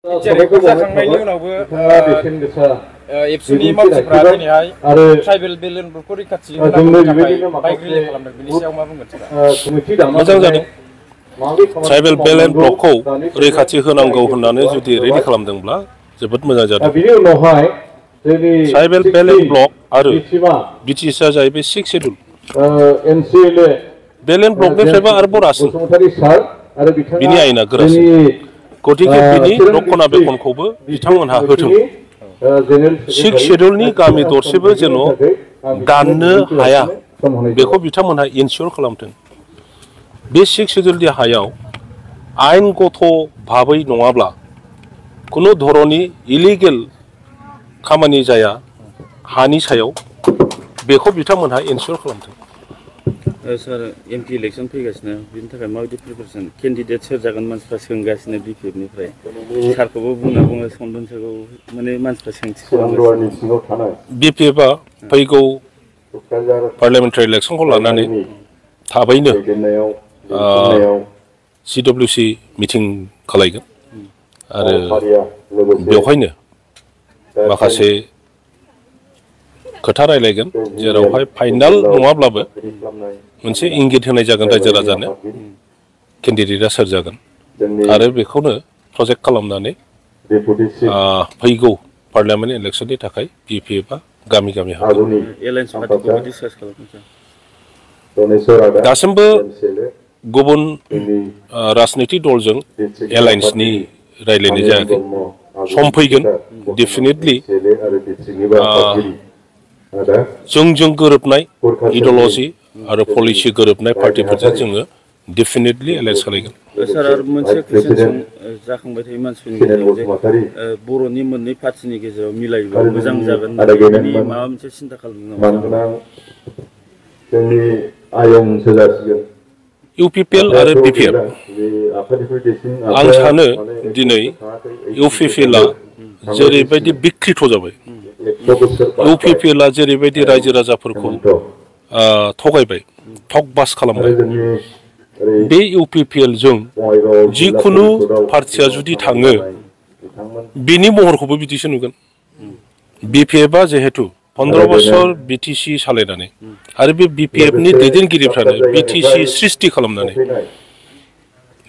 जाखांनायनि उनावबो एबसुनि मानसिफ्रा दिनैहाय ट्राइबेल बेलेनफोरखौ रैखाथि होनांगौनि थाखाय बाइक रिले खालामदों बेनि सायाव मा बुंगोन सारा? मोजां जादों। ट्राइबेल बेलेन ब्लकखौ रैखाथि होनांगौ होननानै जुदि रेडि खालामदोंब्ला जोबोद मोजां जादों। ट्राइबेल बेलेन ब्लक आरो बिटिसिआ जाहैबाय 6 शेड्युल। बेलेन ब्लकनिफ्रायबो आरोबाव रासिन बिनि आयेना गोरासिन। गतिके बिनि रक्षना बेखनखौबो बिथांमोनहा होथों। 6 शेड्युलनि गामि दरसेबो जेन' दाननो हाया बेखौ बिथांमोनहा इनसियर खालामथों। बे 6 शेड्युलनि हायाव आयेनगत भाबै नङाब्ला खुनु धरननि इलिगेल खामानि जाया हानि सायाव बेखौ बिथांमोनहा इनसियर खालामथों। सार एमपि इलेक्शन फैगासिनो बिनि थाखाय माबायदि प्रिपारेसन केन्डिडेट सोर जागोन मानसिफ्रा सोंगासिनो बिपिएफनिफ्राय सारखौबो बुंना बुङो सनदनसोखौ माने मानसिफ्रा सोंथि खालामगासिनो। बिपिएफआ फैगौ पार्लियामेन्टारि इलेक्शनखौ लानानै थाबैनो CWC मिटिं खालायगोन आरो बेवहायनो माखासे खोथा रायलायगोन जेरावहाय फाइनाल नङाब्लाबो मोनसे इंगित होनाय जागोन रायजो राजानो केन्डिडेटआ सोर जागोन आरो बेखौनो प्रजेक्ट खालामनानै फैगौ पार्लियामेन्ट इलेक्शननि थाखाय बिपिएफआ गामि गामि हाबगोन। दासिमबो गुबुन राजनितिक दलजों एलायन्सनि रायलायनाय जायाखै। सम फैगोन डेफिनेटलि जोंजों गोरोबनाय इडिअल'जि आरो पलिसि गोरोबनाय पार्टिफोरजों जोङो डेफिनेटलि एलायन्स खालायगोन। सार आरो मोनसे कुइसन जाखांबाय थायो मानसिफोरनि गेजेराव जे बर'नि मोननै पार्टिनि गेजेराव मिलायोबा मोजां जागोन होननानै माबा मोनसे सिन्था खालामदों नामा? इउपिपिएल आरो बिपिएफ आं सानो दिनै इउपिपिएलआ जेरैबायदि बिकृत जाबाय इउपिपिएलआ जेरैबायदि रायजो राजाफोरखौ थगायबाय ठगबाज खालामबाय बे इउपिपिएलजों जिखुनु पार्टिया जुदि थाङो बिनि महरखौबो बिदिसो नुगोन। बिपिएफआ जिहेतु 15 बोसोर बिटिसि सालायनानै आरो बे बिपिएफनि दैदेनगिरिफ्रानो बिटिसि सृष्टि खालामनानै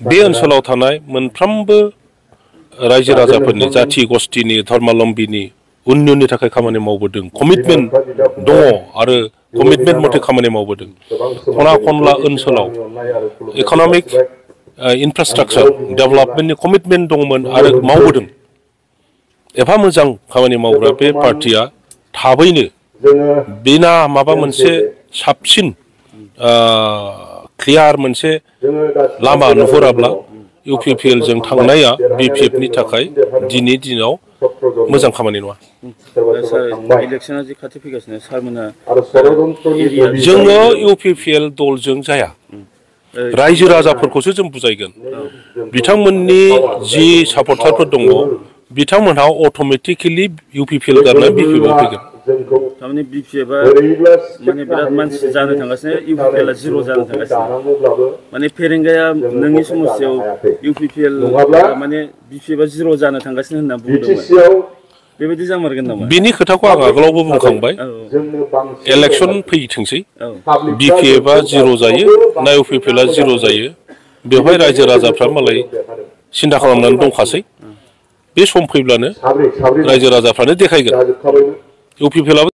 बे ओनसोलाव थानाय मोनफ्रोमबो रायजो राजाफोरनि जाथि गस्थिनि धर्मालम्बीनि उन्नयननि थाखाय खामानि मावबोदों कमिटमेन्ट दङ आरो कमिटमेन्ट मथे खामानि मावबोदों। खना खनला ओनसोलाव इक'नमिक इनफ्रास्ट्राक्चार डेभेलपमेन्टनि कमिटमेन्ट दंमोन आरो मावबोदों। एफा मोजां खामानि मावग्रा बे पार्टिया थाबैनो बिना माबा मोनसे साबसिन क्लियार मोनसे लामा नुहुराब्ला इउपिपिएलजों थांनाया बिपिएफनि थाखाय दिनै दिनाव मोजां खामानि नङा। जोङो इउपिपिएल दलजों जाया रायजो राजाफोरखौसो जों बुजायगोन। बिथांमोननि जि सापर्टारफोर दङ बिथांमोनहा अट'मेटिकेलि इउपिपिएल गारनानै बिपिएफआव फैगोन। थारमाने बिपिएफआ माने बिराद मानसि जानो थांगासिनो इउपिपिएलआ जिर' जानो थांगासिनो माने फेरेंगाया नोंनि समस्यायाव इउपिपिएल माने बिपिएफआ जिर' जानो थांगासिनो होनना बुंदोंमोन बेबायदि जामारगोन नामा? बिनि खोथाखौ आं आगोलावबो बुंखांबाय इलेक्सन फैथोंसै बिपिएफआ जिर' जायो ना इउपिपिएलआ जिर' जायो बेवहाय रायजो राजाफ्रा मालाय सिन्था खालामनानै दंखासै। बे सम फैब्लानो रायजो राजाफ्रानो देखायगोन इउपिपिएलआबो